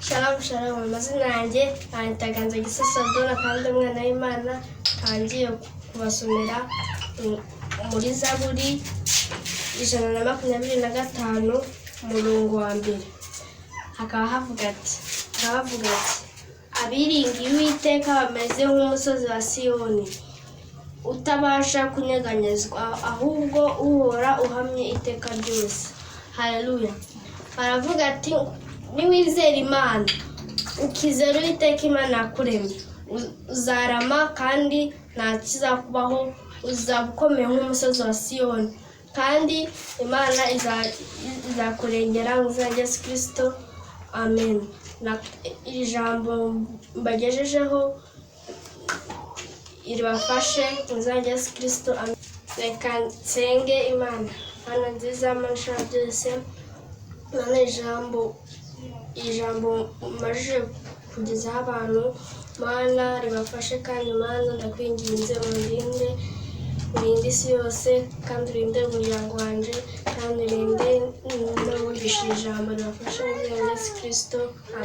Shalom shalom, amazina yanjye Ntaganza Gisasadona kandi umwana w'Imana. Ntangiye kubasomera muri Zaburi 125, umurongo wa mbere. Hakaba havuga ati: "Abiringiye Uwiteka bameze nk'umusozi wa Siyoni utabasha kunyeganyezwa, ahubwo uhora uhamye iteka ryose." Haleluya! Baravuga ati: "Niwizera Imana, ukizera Uwiteka Imana yakuremye, uzarama kandi nta kizakubaho, uzaba ukomeye nk'umusozi wa Siyoni, kandi Imana izakurengera mu izina rya Yesu Kirisito, amen." Iri jambo mbagejejeho ribafashe mu izina rya Yesu Kirisito, amen. Reka nsenge Imana. Mana nziza, Mana ishobora byose, Mana, ijambo umajije kugezaho abantu, Mana, ribafashe. Kandi Mana, ndakwinginze urinde, urinde isi yose, kandi urinde umuryango wanjye, kandi urinde n'abumvise ijambo, ribafashe mu izina rya Yesu Kirisito, amen.